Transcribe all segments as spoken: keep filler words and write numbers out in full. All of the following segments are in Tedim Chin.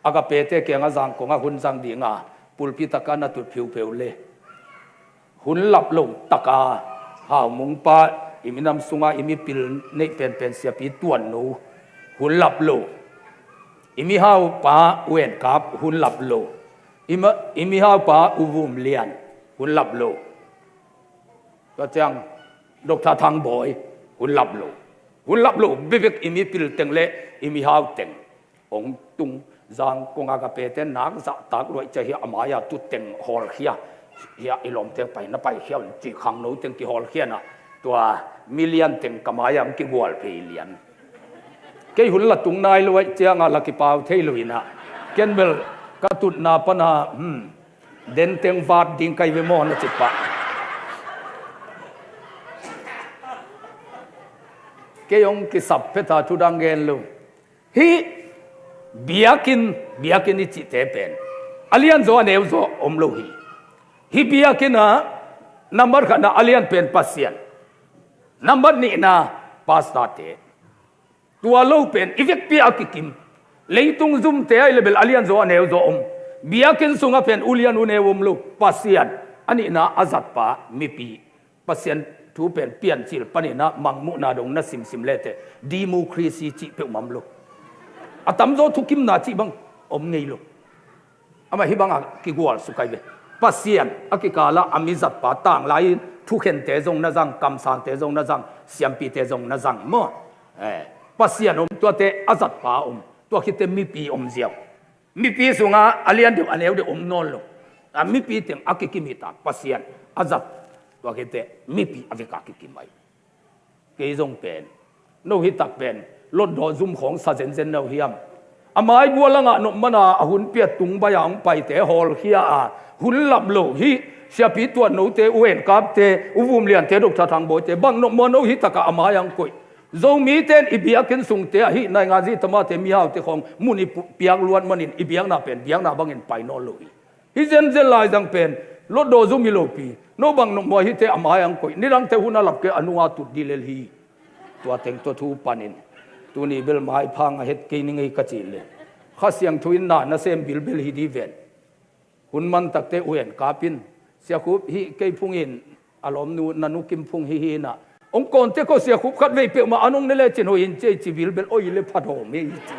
Agapete kiangah Zangkong ah hun zang dinga pulpit takah na tut phiupheu le, hun lap lo taka Haumungpa i minam sunga i mipil neih penpen Siapi Tuanno hun lap lo, i mihaupa U En Kap hun lap lo, i ma-, i mihaupa U Vum Lian hun lap lo. Tua ciang Doctor Thang Bawi hun lap lo. Hun lap lo bebek i mipil teng le i mihau teng hong tung. Zangkong Agapete nak zahtak luaih cia hiah a mai-a tu teng hawlkhia. Hiah i lawmte pai na paikhia un ci khangno teng kihawlkhia na, tua milian teng ka mai-a hong kigual phei lian. Kei hun la tung nai luaih cianga la kipau thei lo inah, ken bel ka tutna pana, hmm, den teng vat ding kai ve maw na ci pah. Kei hong kisap pheta thudang gen lo. Hih biakinn, biakinn i cihte pen a lianzaw a neuzaw om lo hi. Hih biakinn ah nambat khatna a lian pen Pasian, nambat nihna pastorte. Tua lo pen i vekpi a kikim. Leitung zumte ah i le bel a lianzaw a neuzaw om. Biakinn sungah pen ulian uneu om lo. Pasian a nihna a zatpa mipi. Pasian thu pen Piancil paninah Mangmuhna dong na simsim leteh democracy cih peuhmah om lo. A tamzaw thukimna cih bang om ngei lo. Amah hih bangah kigual suk ai ve. Pasian a kikalah a mizatpa tanglai-in thukhente zong na zang, kamsangte zong na zang, siampite zong na zang maw? Eh, Pasian om, tuate a zatpa om, tua khite mipi om ziau. Mipi sungah a lian deuh a neu deuh om nawn lo. A mipi teng a kikim hi ta, Pasian a zat, tua khite mipi a veka kikim ai. Kei zong pen no hi tak pen lotdaw zum khawng sa zenzen no hiam? A maibua langah nopmana a hun pia tung baih a hong paite hawlkhia a hun lap lo hi. Siapi Tuannote, U En Kapte, U Vum Liante, Doctor Thang Bawite bang nopmaw no hi takah a mai-ah hong koih. Zomite in i biakinn sungte ahi naingan zi tamate mihaute khawng mun i pu-, piak luat manin i biakna pen biakna bangin pai nawn lo hi. Hih zenzen lai zang pen lotdaw zum hi lopi, no bang nopmaw hite a mai-ah hong koih, nidangte hun a lap kei a nunga tut dih lel hi. Tua teng tua thu panin tuni bel maiphang a het kei ni ngei ka cih le, Kha Siangtho in na nasem bilbel hi dih ven. Hun man takte U En Kap in, Sia Khup, hih kei phungin a lawmnu na nu Kim Phung hi hi inah, hong kawnte ko Sia Khup, khat vei peuhmah an hong ne lecin hoih in ci ei ci bilbel, oi le pha dawm ei ci.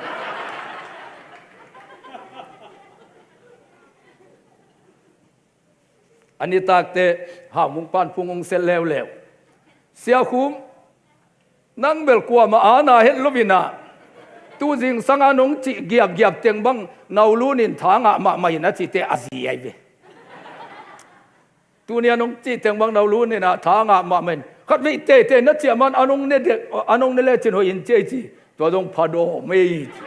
A nitakte Haumung pan phung hong sel leuleu. Sia Khup, nang bel kuamah ana het lo inah, tu zingsanga nong cih giapgiap teng bang na u Lun in tha ngah mahmah in a cihte a zi ai ve. Tunia nong cih teng bang na u Lun inah tha ngah mahmah in, khat vei teitei na ciah man a nong ne dek, a nong ne lecin hoih in ci ei ci. Tua zong pha dawm ei ci.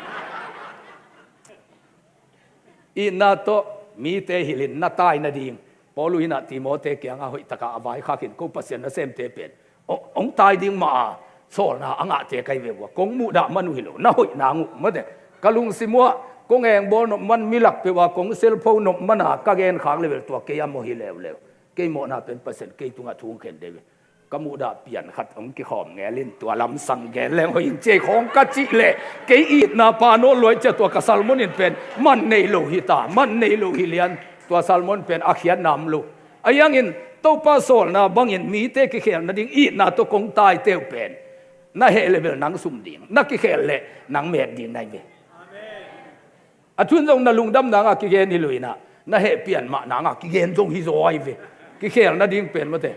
Itna tawh mite hilhin na tai nading Paul inah Timote kiangah hoih takah a vaikhak in, ko Pasian nasemte pen hong, hong tai ding mah a sawlna a ngahte kai ve ua, kong muhdah man uh hi lo, na hoih nang uh mate. Ka lungsim uah kong engbawl nop man, milak peuh a kong selpho nop mana ka genkhak level tua kei a mawh hi leuleu. Kei mawhna pen Pasian kei tungah thu hong khen deuh hi. Ka muhdah pian khat hong kikhawm ngelin tua lamsang gen leng hoih in ci ei khawng ka cih leh, kei itna pa nawn luai cia tua ka sermon in pen man nei lo hi ta, man nei lo hi lian. Tua sermon pen a khiatna om lo. A hiangin Topa sawlna bangin mite kikhel nading itna tawh kong taite uh pen na heh level nang sum ding, na kikhel leh nang met ding nai ve. A thun zong na lungdam nanga kigen hi lo inah, na hehpian mah nanga kigen zong hi zaw ai ve. Kikhel nading pen mate,